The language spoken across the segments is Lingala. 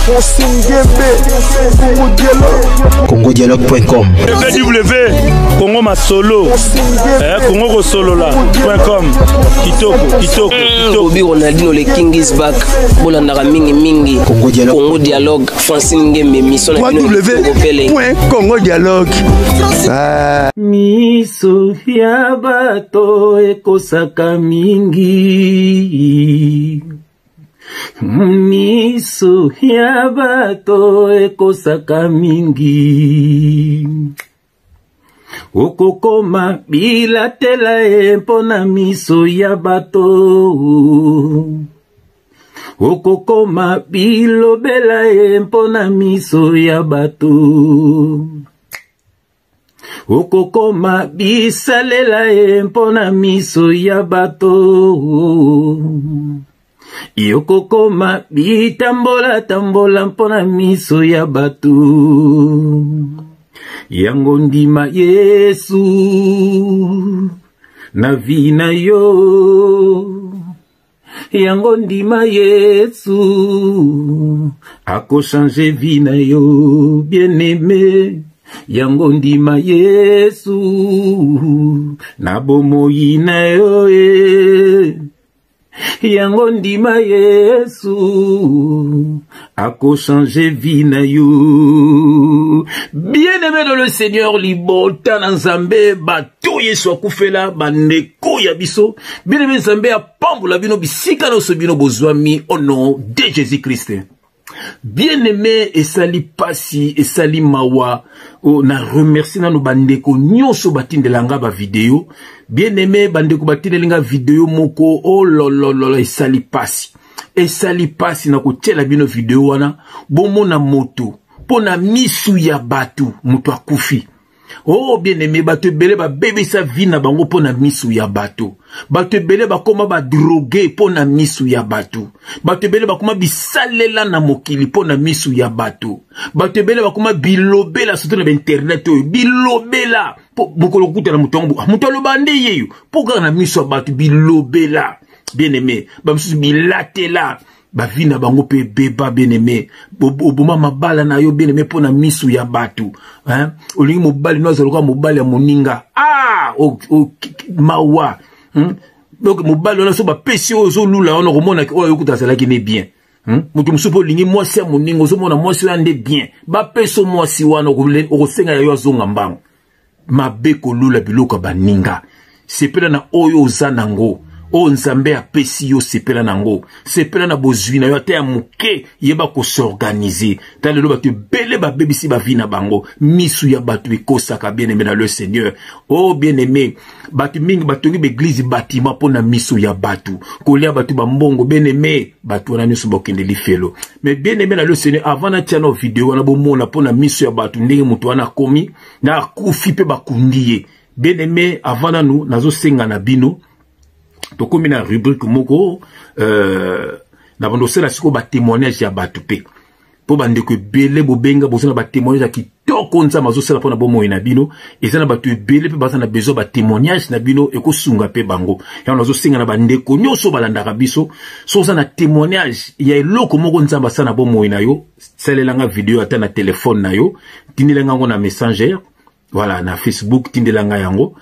Francine Gembe, Congo Dialogue. CongoDialogue.com www Congo Masolo, Congo Kosolola.com. Kitoko, kitoko, kitoko. Bobi Ronaldinho le King is back. Bolandaka mingi mingi. Congo Dialogue. Congo Dialogue. Francine Ngembe mission na bino kitoko pele. www.congodialogue. Miso ya bato ekosaka mingi. Miso ya bato ekosaka mingi. Okokoma bilatela ye mpo na miso ya bato. Okokoma bilobela ye mpo na miso ya bato. Okokoma bisalela ye mpo na miso ya bato. Yokokoma bitambola tambola mpo na miso ya bato. Yango ndima Yesu na vi na yo. Yango ndima Yesu akochange vi na yo, bien-aimé. Yango ndima Yesu na bomoi na yo e. Yango ndima Yesu akochange vie na yo. Bien-aimé dans le Seigneur, libota na Nzambe, bato Yesu akufela, bandeko ya biso. Bien-aimé Nzambe apambola bino bisika nyonso bino bozwami au nom de Jésus-Christ. Bien-aimé, esali pasi, esali mawa. Oh, na remercie nanu bandeko nyonso batindelanga ba video. Bien-aimé, bandeko batindelinga video moko, oh lolololo, esali pasi. Esali pasi na kotiela bino video wana, bomona moto pona misu ya bato, moto akufi. Oh bien-aimé, bato ebele babebisa vie na bango pona misu ya bato. Bato ebele bakoma ba drogué pona misu ya bato. Bato ebele bakoma bisalela na mokili pona misu ya bato. Bato ebele bakoma bilobela surtout na ba internet oyo, bilobela. Po mokolo kokutana moto yango, moto aloba nde yeyo, po kaka na misu ya bato bilobela. Bien-aimé, ba misusu bilatela ba vie na bango pe beba. Bien-aimé, oboma mabala na yo, bien-aimé, pona misu ya bato, hein? Olingi mobali no azala lokola mobali ya moninga. Ah, o, o, mawa. Donc mobali wana so bapesi oyo ozolula wana, okomona ke oyo ayokuta azalaki ne bien. Moto mosusu mpe olingi mwasi ya moninga, ozomona mwasi wana nde bien, bapesi mwasi wana, okosenga ya yo azonga mbango. Mabe kolula biloko ya baninga. Sepela na oyo oza nango, oyo Nzambe apesi yo, sepela nango. Sepela na bozwi na yo ata ya moke, yeba kosorganize. Ta lelo bato ebele babebisi ba vie na bango, misu ya bato ekosaka. Bien-aimé dans le Seigneur, oh bien-aimé, bato mingi batongi ba église bâtiment mpona misu ya bato, kolia bato ba mbongo. Bien-aimé, bato wana nyonso bakende lifelo. Mais bien-aimé dans le Seigneur, avant natia na video wana, bomona mpona misu ya bato ndenge moto wana akomi na akufi mpe bakundi ye. Bien-aimé, avant nanu nazosenga na bino, tokomi na rubrique moko, na bando osala sikoyo ba témoignage ya bato mpe mpo bandeko ebele bobenga, boza na ba témoignage ya kitoko Nzambe azosala mpona bomoi na bino. Eza na bato ebele mpe baza na besoin ba témoignage na bino, ekosunga mpe bango. Yango nazosenga na bandeko nyonso balandaka biso, so oza na témoignage ya eloko moko Nzambe asala na bomoi na yo, salelanga video ata na telefone na yo, tindelanga yango na Messenger, voilà, na Facebook, tindelanga yango,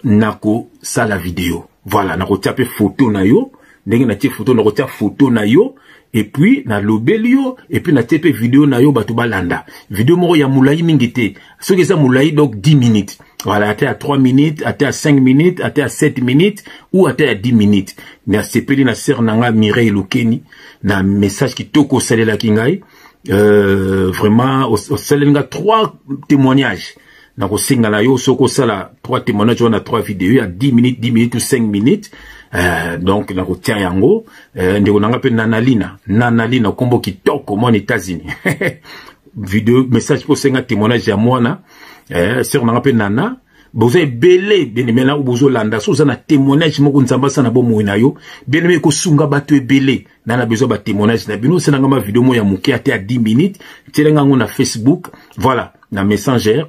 nakosala video, voilà, nakotia mpe photo na yo. Ndenge natie photo, nakotia photo na yo, et puis nalobeli yo, et puis natie mpe video na yo, bato balanda. Video moko ya molai mingi te, soki eza molai donc 10 minutes, voilà, ata ya 3 minutes, ata ya 5 minutes, ata ya 7 minutes ou ata ya 10 minutes. Nasepeli na sœur na nga Mireille Lukeni na message kitoko osalelaki ngai. Vraiment osaleli nga 3 témoignages. Nakosenga na yo soki osala 3 témoignages wana, 3 vidéos ya 10 minutes, 10 minutes ou 5 minutes, donc nakotia yango. Ndeko na nga mpe Nanalina, Nanalina kombo kitoko, mwana États-Unis, video message mpo osenga témoignage ya mwana, sœur na nga mpe Nana. Boza ebele, bien-aimé, na bozolanda, so oza na témoignage moko Nzambe asala na bomoi na yo, bien-aimé, ekosunga bato ebele. Na besoin ba témoignage na bino. Osalanga ma video moko ya moke ate ya 10 minutes, tielenga yango na Facebook, voilà, na Messenger,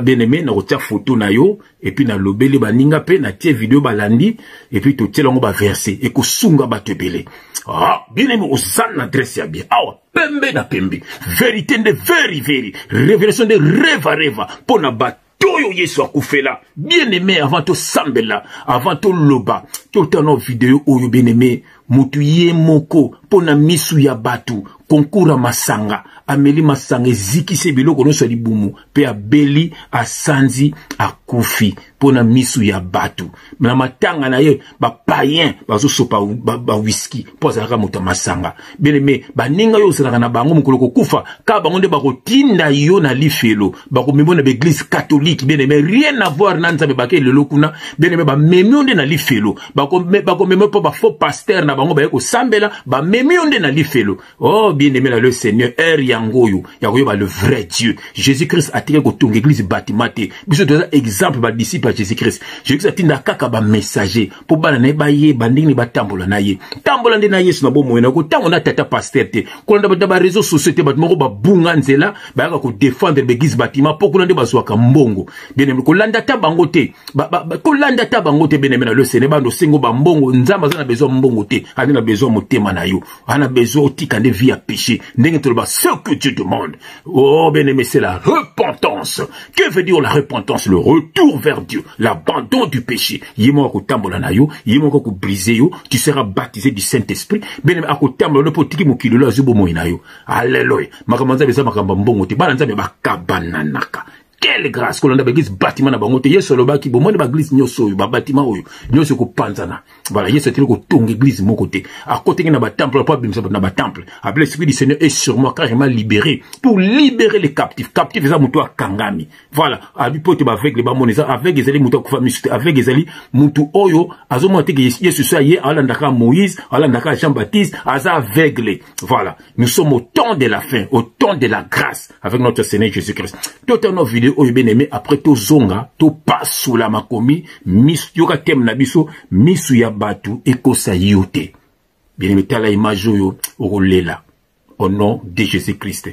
bien-aimé, nakotia photo na yo, et puis nalobeli baninga mpe natie video balandi, et puis totiela yango ba verset, ekosunga bato ebele. Ah, bien-aimé, oza na adresse ya bien awa pembe. Pembe na pembe. Verite nde veri veri. Revelation nde reva reva. Mpo na bato oyo Yesu akufela. Bien aimé, avant tosambela, avant toloba, totala video oyo, bien aimé, motu ye moko mpo na misu ya bato, concours ya masanga, ameli masanga ezikisi biloko nyonso ya libumu mpe abeli, asanzi, akufi mpo na misu ya bato. Na matanga na ye, bapayen bazosopa bawiski mpo azalaka moto ya masanga. Bien aimé, baninga yo ozalaka na bango, mokolo kokufa kaka bango nde bakotinda yo na lifelo, bakomema yo na baeglise catholique. Bien aimé, rien à voir na Nzambe. Bake lelo kuna, bien aimé, bamemi yo nde na lifelo, bakomema mpo bafaux pasteur na bango baye kosambela, bamemi yo nde na lifelo. Oh, bien aimé na le Seigneur, heure yango oyo ya koyeba le vrai Dieu. Jésus Christ atiki kotonga église bâtiment te. Biso toza exemple, badisciple ya Jésus Christ. Jésus Christ atinda kaka bamessager mpo bana na ye bayeba ndenge nini batambola na ye. Tambola nde na Yesu na bomoi na kotambola na tata pasteur te, kolanda bato na bareseau sociaux te. Bato moko babunga nzela, bayaka kodefendre baeglise bâtiment mpo kuna nde bazwaka mbongo. Bien aimé, kolanda ata bango te, kolanda ata bango te. Bien aimé na le Seigneur, bando osengo bambongo, Nzambe aza na besoin mbongo te, aza na besoin motema na yo, aza na besoin otika nde vie ya péché. Ndenge toloba, ce que Dieu demande, oh bien aimé, c'est la repentance. Que veut dire la repentance? Le retour vers Dieu, l'abandon du péché. Ye moko akotambola na yo, ye moko akobrise yo, tu seras baptisé du Saint-Esprit. Bien aimé, akotambola mpo otiki mokili oyo, azwi bomoi na yo. Alleluya. Makambo ya Nzambe eza makambo ya mbongo te. Bana Nzambe bakabananaka. Quelle grâce! Kolanda baeglise bâtiment na bango te. Yesu alobaki, bomoni baeglise nyonso oyo, babatima oyo nyonso ekopanzana. Voilà, Yesu ateli kotonga église moko te, akotaki na batemple mpo abimisa bato na batemple. Abe, l'esprit du Seigneur est sur moi car il m'a libéré pour libérer les captifs. Captif eza moto akangami. Voilà, abi po ete baaveugle bamona. Eza aveugle, ezali moto akufa miso te. Aveugle ezali motu oyo azomona te ke Yesu so aye, alandaka Moïse, alandaka Jean Baptiste, aza aveugle. Voilà, nous sommes au temps de la fin, au temps de la grâce avec notre Seigneur Jésus-Christ. Totala vidéo oyo, bien aimé, après tozonga, topasula makomi, misu yoka thème na biso, misu ya bato ekosa yo te. Bien aimé, tala image oyo, okolela. Au nom de Jésus-Christ.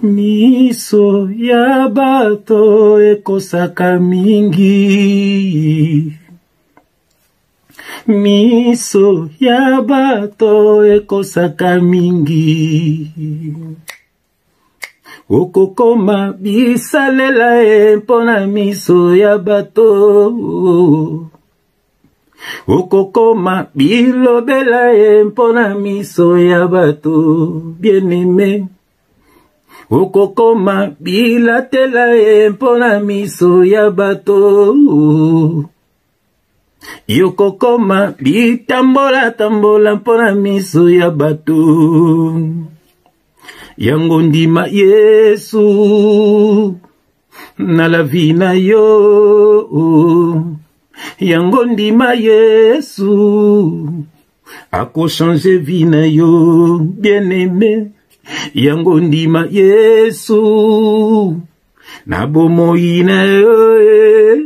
Miso ya bato ekosaka mingi, miso ya bato ekosaka mingi. Okokoma bisalela ye mpo na miso ya bato, okokoma bilobela ye mpo na miso ya bato. Bien-aimé, okokoma bilatela ye mpo na miso ya bato, yokokoma bitambola tambola mpo na miso ya bato. Yango ndima Yesu na la vie na yo, yango ndima Yesu akochange vie na yo. Bien-aimé, yango ndima Yesu na bomoi na yo,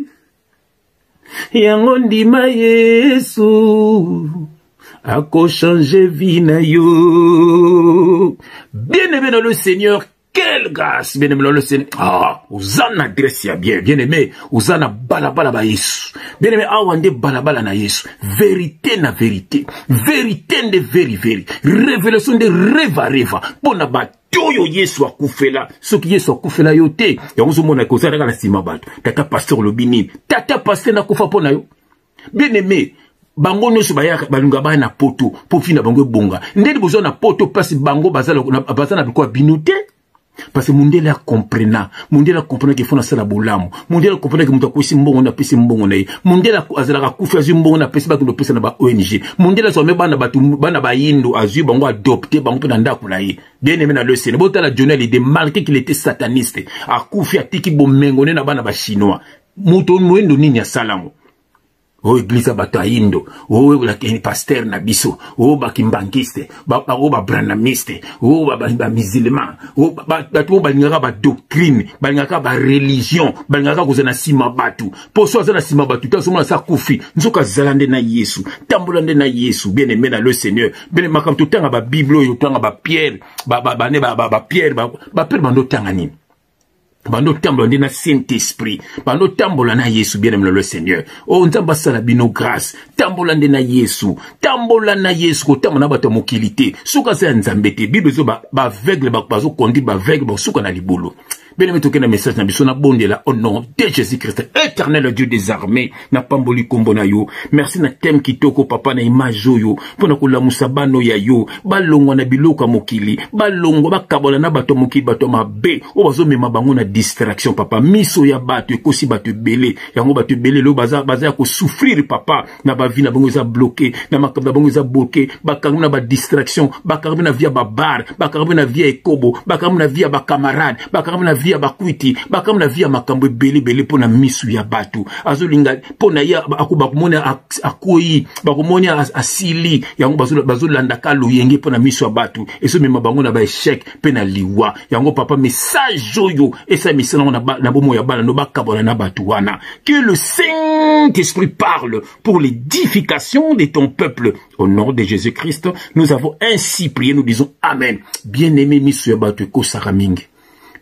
yango ndima Yesu akochange vie na yo. Bien-aimé dans le Seigneur. Quelle grâce, bien-aimé dans le Seigneur. Ah, oza na adresse ya bien, bien-aimé, oza na balabala ba Yesu. Bien-aimé, awa nde balabala na Yesu. Vérité na vérité. Vérité nde veri veri. Révélation nde reva reva. Pona bato oyo Yesu akufela. Soki Yesu akufela yo te, yango ozomona ke oza kaka na nsima bato. Tata pasteur olobi nini? Tata pasteur nakufa mpo na yo. Bien-aimé, bango nyonso bayaka balinga baya na poto mpo fi na bango ebonga ndeni bozwa na poto place bango baza na biloko ya bino te parce que mundele acomprena mundele acomprena ke fo nasala bolamu mundele acomprena ke moto akwesi mbongo na apesi mbongo na ye mundele azalaka akufi azwi mbongo na apesi bakende opesa na ba ong mundele azwa me bana bato bana bayindo azwi bango adopte bango mpe na ndako na ye bien aimé na le sene botala Johnny Hallyday malgré qu'il était sataniste akufi atiki bomengo ne na bana ba chinois moto moyindo nini asalango oyo eglise ya bato ya indo oyo pasteur na biso oyo bakimbangiste oyo babranamiste oyo bamusulman bato oyo balingaka badoctrine balingaka bareligion balingaka kozala na nsima bato mpo so aza na nsima bato te azomona sa akufi nzoka azala nde na yesu tambola nde na yesu bien aime na le seigneur bien makambo totanga babible oyo totanga bapierre bapierre bapierre bando otanga nini bando otambola nde na saint esprit bando otambola na yesu bien aime le seigneur oyo oh, nzambe asala bino grâce tambola nde na yesu tambola na yesu kotambola na bato ya mokili te soki aza ya nzambe te bible ezo baaveugle bazoconduire baaveugle bakosuka na libulu bien aimé tokenda message na biso nabondela au nom de jésus christ éternel dieu des armées napamboli nkombo na yo merci na teme kitoko papa na image oyo mpo na kolamusa bano ya yo balongwa na biloko ya mokili balongwa bakabola na bato ya mokili bato ya mabe oyo bazomema bango na distraction papa miso ya bato ekosi bato ebele yango bato ebele lelo baza, baza ya kosouffrir papa na bavi na bango eza bloke na makambo na bango eza bloke bakangami na badistraction bakangami na vie ya babar bakangami na vie ya ekobo bakangami na vie ya bacamarade bakangami na vie ya bakwiti bakangami na vie ya makambo ebele ebele mpo na miso ya bato azolinga mpo na ye bakomoni akwei bakomoni asili yango bazolandaka loyenge mpo na miso ya bato ezomema bango na baechec mpe na liwa yango papa message oyo esala misala yango na bomoi ya bana no bakabwana na bato wana que le saint esprit parle pour l'édification de ton peuple au nom de jésus christ nous avons ainsi prié nous disons amen bien aimé miso ya bato ekosaka mingi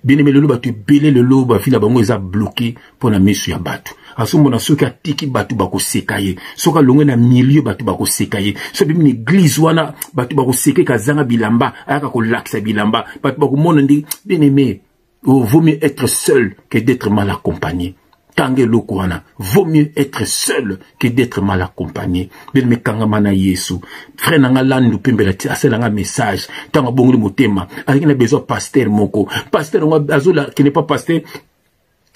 bien aimé lelo bato ebele lelo bavi na bango eza bloqué mpo na miso ya bato azomona soki atiki bato bakoseka ye soki alongwe na milieu bato bakoseka ye soki abimi na eglize wana bato bakoseka ye kazanga bilamba ayaka kolakisa bilamba bato bakomona nde bien aimé oh, vaut mieux être seul que d'être mal accompagné kanga eloko wana vaut mieux être seul que d'être mal accompagné bien aimé kangama na yesu frère na nga landu pembela asala nga message ntango abongoli motema azalaki na besoin pasteur moko pasteur yango azolakende pa pasteur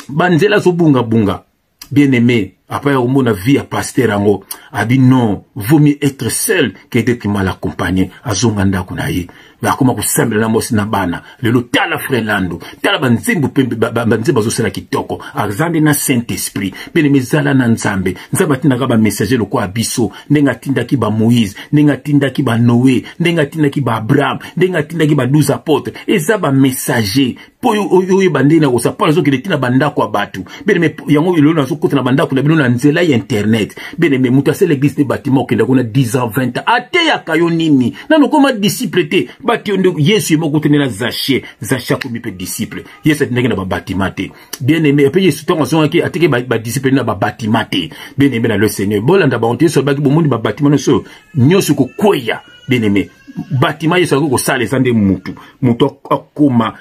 banzela azobungabunga bien aimé après akomona vie ya pasteur yango abi non vaut mieux être seul que d'être mal accompagné azonga ndako na ye akoma kosambela na mwasi na bana lelo tala frère lando tala banzembo mpe banzembo azosala kitoko aza nde na saint esprit bien aimé zala na nzambe nzambe atindaka bamessager lokola biso ndenge atindaki ba moïse ndenge atindaki ba noe ndenge atindaki ba abraham ndenge atindaki ba 12 apôtre eza bamessager mpo oyeba ndenge na kosala mpo nazokende ntina bandako ya bato bien-aimé yango elolo nazokota na bandako na bino na nzela ya internet bien-aimé moto asala eglise te batima okenda kuna 10 ans 20 ans ateyaka yo nini nano okoma disciple te bato yo nde yesu ye moko tende na zache zache akomi mpe disciple yesu atindaki na babatima te bien-aimé mpe yesu ntango azongaki atiki badisciple na babatima te bien-aimé na le seigneur bolanda bango te yesu alobaki bomoni babatima nyonso nyonso kokweya bien-aimé batima yesu akoki kosala eza nde mutu mutu akoma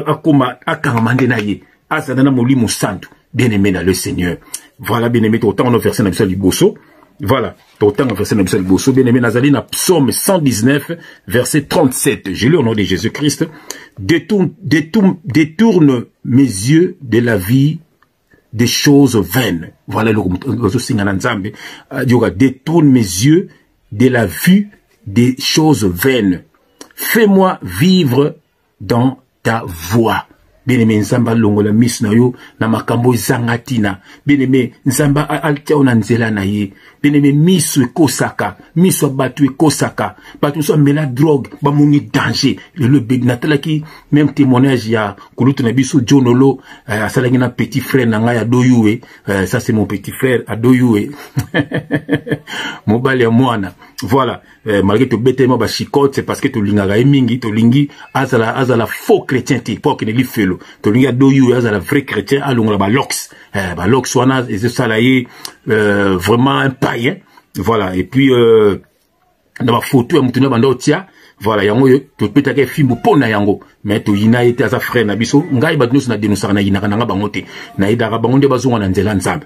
akoma akangama nde na ye azala na molimo santu bien-aimé na le seigneur voilà bien-aimé tokotanga no verset na biso ya liboso voilà tokotanga verset na biso ya liboso bien-aimé nazali na psaume 119 verset 37 je lis au nom de jésus christ détourne, détourne, détourne mes yeux de la vie des choses vaines. Voilà le Nzambe. Euh, détourne mes yeux de la vue des choses vaines. Fais-moi vivre dans ta voie. Bien-aimé Nzambe alongola miso na yo na makambo ezanga ntina. Bien-aimé Nzambe atia yo na nzela na ye. Bien-aimé miso ekosaka, miso ya bato ekosaka. Bato mosusu amela drogue, bamoni danger. Lelo natalaki même témoignage ya kulutu na biso John Olo euh, asalaki na petit frère na ngai Adoyue euh, ça c'est mon petit frère Adoyue mobali ya mwana voilà. Malgré tobeteli mwa bachicote, c'est parce que tolingaka ye mingi, tolingi azala, azala faux chrétien te mpo akende lifelo. Tolingi adoyi oyo azala vrai chrétien, alongola balox, balox wana ezosala ye vraiment un païen. Voilà. Et puis na bafoto ya motu na banda otia, voilà, yango oyo topetaka efimbu mpo na yango. Mais toyina ye te, aza frère na biso. Ngai bato nyonso na denosaka, nayinaka nanga bango te, nayedaka bango nde bazonga na nzela Nzambe.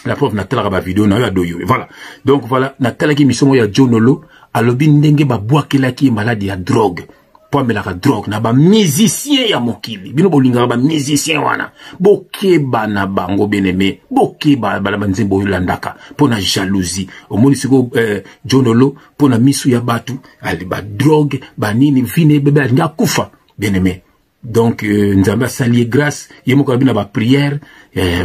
La preuve, natalaka bavideo na yo ya doyo. Voilà. Donc voilà, natalaki émission moko ya John Olo, alobi ndenge babwakelaki ye maladi ya drogue mpo amelaka drogue na bamusicien ya mokili. Bino bolingaka bamusicien wana, bokeba na bango, bien-aimé, bokeba bana banzembo oyo olandaka mpo na jalousie. Omoni sikoyo, John Olo, mpo na misu ya bato, badrogue banini vine ebebe, alingi akufa, bien-aimé. Donc Nzambe asali ye grâce, ye moko abi na baprière,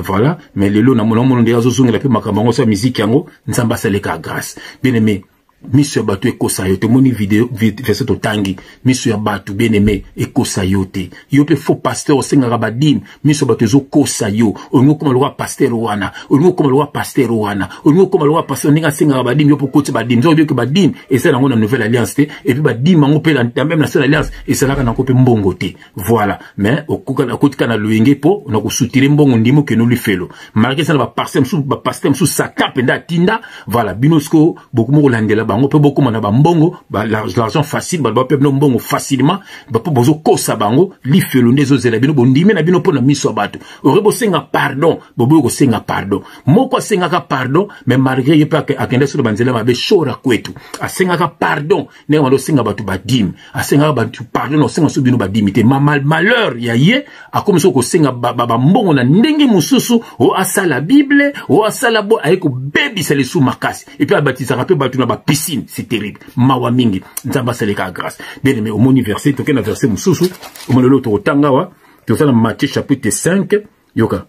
voilà. Mais lelo namona nde azozongela mpe makambo yango so ya miziki yango. Nzambe asali kaka grâce, bien aimé. Miso ya bato ekosa yo. Tomoni video, verset totangi, miso ya bato, bien aimé, ekosa yo te. Yo mpe faux pasteur osengaka badîme, miso ya bato ezokosa yo. Olingi okóma lokola pasteur wana, olingi okóma lokola pasteur wana, olingi okóma lokola pasteur ndenge asengaka badîme, yo mpo okoti badîme. Nzoko oyebi badîme eza nango na nouvelle alliance te, et puis badîme yango mpe na même na ancienne alliance ezalaka nango mpe mbongo te. Voilà. Mais okotika na loyenge mpo na kosutile mbongo, ndimi okende olifelo, malgré eza na bapasteur mosusu, bapasteur mosusu Satan mpenza atinda. Voilà, bino sikoyo bokoma kolandela bango mpe bokóma na bambongo, l'argent facile. Bato bape bino mbongo facilement mpo bozokosa bango. Lifelo nde ezozela bino. Bondimi na bino mpo na miso ya bato. Ore bosenga pardon, boboyi kosenga pardon. Moko asengaka pardon, mais malgré ye mpe akende so na banzela mabe. Shora kwetu asengaka pardon ndenge bando osenga bato badîme, asengaka bato pardon na osenga so bino badîme te. Ma malheur ya ye, akomi so kosenga bambongo na ndenge mosusu, o asala Bible, o asala bo aye kobebisa lisu makasi. Et puis abatisaka mpe bato na bapiscine. C'est terrible, mawa mingi. Nzambe asaleka grâce, bien aimé. Omoni verset, toke na verset mosusu. Omoni lelo tokotanga awa, toza na Matthieu chapitre 5. Yoka,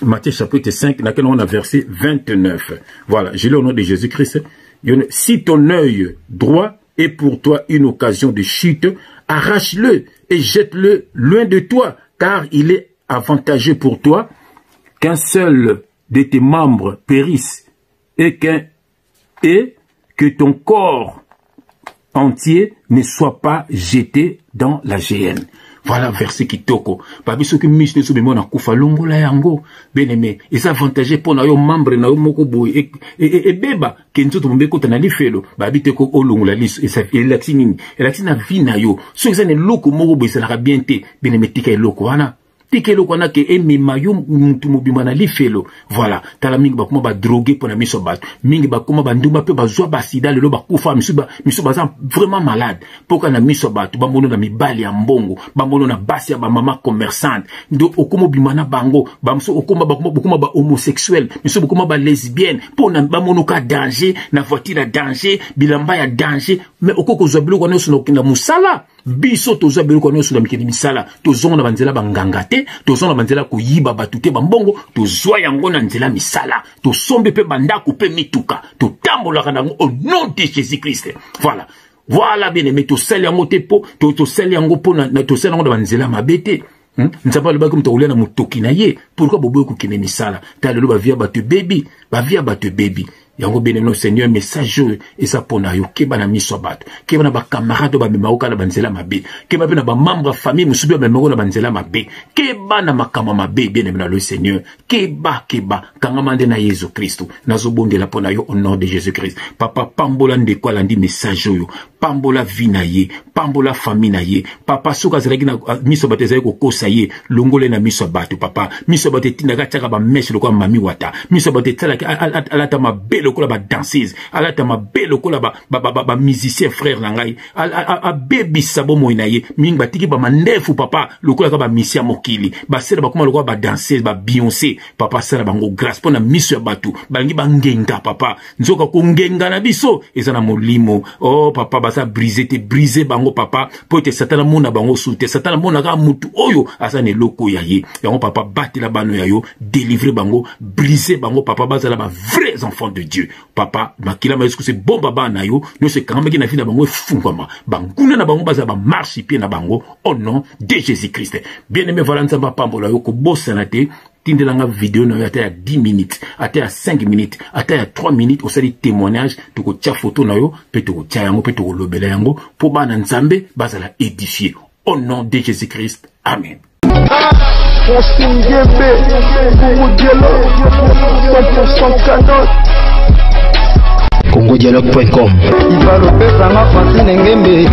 Matthieu chapitre 5, laquelle on a verset 29. Voilà, je lis au nom de Jésus-Christ. Si ton œil droit est pour toi une occasion de chute, arrache-le et jette-le loin de toi, car il est avantageux pour toi qu'un seul de tes membres périsse et que ton corps entier ne soit pas jeté dans la géhenne. Voilà verset kitoko. Babi soki miso nyonso bemona kufa, longola yango, bien-aimé. Eza avantage mpo na yo membre na yo moko boye ebeba ke nzoto mombe ekota na lifelo. Babi te ko olongola liso. Elakisi nini? Elakisi na vie na yo, soki eza na eloko moko boye ezalaka bien te, bien-aimé, tika eloko wana, tika eloko wana ke emema yo mutu mobimba na lifelo. Voilà. Tala, mingi bakoma badrogué mpo na miso ya bato, mingi bakoma bandumba mpe bazwa basida, lelo bakufa, misu baza vraiment malade mpo kaka na miso ya bato bamono na mibali ya mbongo, bamono na basi ya bamama commerçante, nde okoma obima na bango. Bamosusu okoma bokoma bahomosexuel, misusu bokoma balesbienne mpo na bamonoka danger na voiture ya danger, bilamba ya danger. Mais okoki kozwa biloko nyonso na okenda mosala. Biso tozwa biloko nyonso na mikili misala, tozonga na banzela banganga te, tozonga na banzela koyiba bato te. Bambongo tozwa yango na nzela misala, tosombi mpe bandako mpe mituka, totambolaka nango au nom de Jésus Christ. Voilà, voilà, bien aimé. Tosali yango te mpo tosali yango mpo tosali yango na banzela mabe te. Nzambe alobaki moto akolia na motoki na ye. Pourquoi boboyi kokende misala? Ta lelo bavie ya bato ebebi, bavie ya bato ebebi yango. Bien aimé, Seigneur, message oyo eza mpo na yo. Keba na miso ya bato, keba na bacamarade oyo bamemako kaka na banzela mabe, keba mpe na bamembre ya famille mosusu mpe bamemako na banzela mabe. Keba na makambo mabe, bien aimé na le Seigneur. Keba, keba, kangama nde na Yesu Kristo. Nazobondela mpo na yo au nom de Jésus Christ. Papa, pambola ndeko alandi message oyo, pambola vie na ye, pambola famille na ye. Papa, soki azalaki na miso ya bato ezali kokosa ye, longole na miso ya bato. Papa, miso ya bato etindaka atiaka bamèches lokola mami wata, miso ya bato etalaki alata mabe lokola badanseuse, alata mabe lokola bamusicien frère na ngai, abebisa bomoi na ye. Mingi batiki bamandefu, papa, lokola kaka bamisi ya mokili, basala bakoma lokola badanseuse, baBeyoncé. Papa, asala bango grâce mpo na miso ya bato balingi bangenga. Papa, nzoka kongenga na biso eza na molimo. Oh papa, baza brisé te, brise bango, papa, mpo ete Satana mona bango su te. Satana mona kaka mutu oyo aza na eloko ya ye yango. Papa, batela bano ya yo, délivre bango, brise bango, papa, bazala ba vrais enfants de Dieu. Papa, makila ma Yesu Kristo ebomba bana na yo. Nyonso ekangamaki na vie na bango efungwama, banguna na bango bazala bamarchepied na bango au nom de Jésus Christ. Bien aimé, voilà, Nzambe apambola yo. Kobosana te. Tindela nga video na yo ata ya 10 minutes, ata ya 5 minutes, ata ya 3 minutes, osali témoignage, tokotia photo na yo mpe tokotia yango mpe tokolobela yango mpo bana Nzambe bazala édifié. Au nom de Jésus-Christ, amen. Francine Ngembe, Congo Dialogue, 100% canon. congodialogue.com. Ivalopesanga Francine Ngembe.